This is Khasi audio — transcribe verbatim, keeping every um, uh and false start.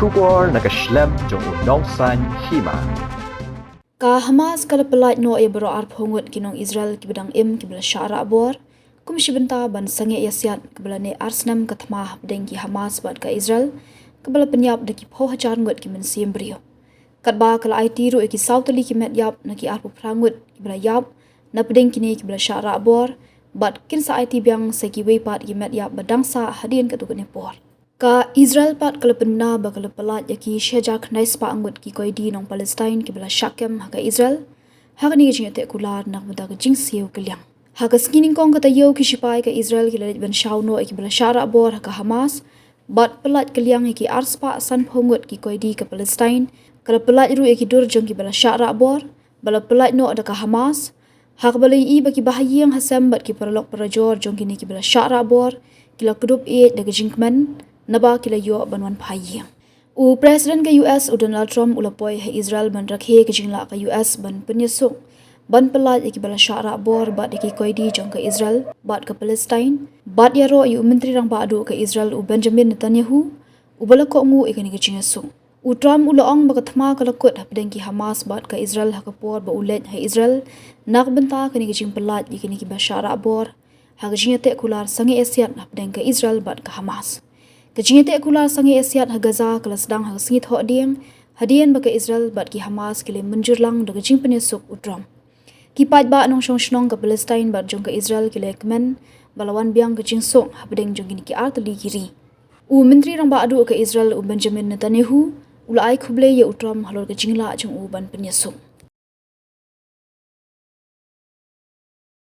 Khubor na ka shlem jong u nongsaiñ hima. Ka Hamas ka la pyllait noh ïa baroh arphew ngut ki nong Israel kiba dang im kiba la shah rah bor, kum shi bynta ban sangeh ïa siat kaba la neh ar snem ka thma hapdeng ki Hamas bad ka Israel, kaba la pynïap da ki phew hajar ngut ki mynsiem briew. Katba ka la aiti ruh ïa ki saw tylli ki met ïap na ki arphew phra ngut kiba la ïap napdeng kine kiba la shah rah bor, bad kin sa aiti biang sa kiwei pat ki met ïap ba dang sah hadien katto katne por. Ka Israel pat ka la pynbna ba ka la pyllait ïa ki shi hajar khyndai spah ngut ki koidi nong Palestine kiba la shah kem ha ka Israel ha kane ka jingïateh kular na ka bynta ka jingsiew ka liang. Ha ka sngi nyngkong ka taïew ki shipai ka Israel ki la leit ban shaw noh ïa kiba la shah rah bor ha ka Hamas, bad pyllait ka liang ïa ki ar spah sanphew ngut ki koidi ka Palestine. Ka la pyllait ruh ïa ki dur jong kiba la shah rah bor, ba la pyllait noh da ka Hamas, ha kaba la ïohi ba ki bahaïing hasem bad ki paralok parajor jong kine kiba la shah rah bor ki la kdup ïeit da ka jingkmen, naba ki la ïoh ban wan phai ïing. U President ka U S u Donald Trump u la poi ha Israel ban rakhe ka jinglah ka U S ban pynïasuk, ban pyllait ïa kiba la shah rah bor bad ïa ki koidi jong ka Israel bad ka Palestine, bad ïaroh ïa u Myntri Rangbah Duh ka Israel u Benjamin Netanyahu, uba la kohnguh ïa kane ka jingïasuk. U Trump u la ong ba ka thma ka la kut hapdeng ki Hamas bad ka Israel ha ka por ba u leit ha Israel na ka bynta kane ka jingpyllait ïa kine kiba shah rah bor ha ka jingïateh kular sangeh ïa siat hapdeng ka Israel bad ka Hamas. Ka jingïateh kular sangeh ïa siat ha Gaza ka la sdang ha ka sngi Thohdieng, hadien ba ka Israel bad ki Hamas ki la mynjur lang da ka jingpynïasuk u Trump. Ki paidbah nongshong shnong ka Palestine bad jong ka Israel ki la kmen ba la wan biang ka jingsuk hapdeng jong kine ki ar tylli ki ri. U Myntri Rangbah Duh ka Israel u Benjamin Netanyahu u la ai khublei ïa u Trump halor ka jinglah jong u ban pynïasuk.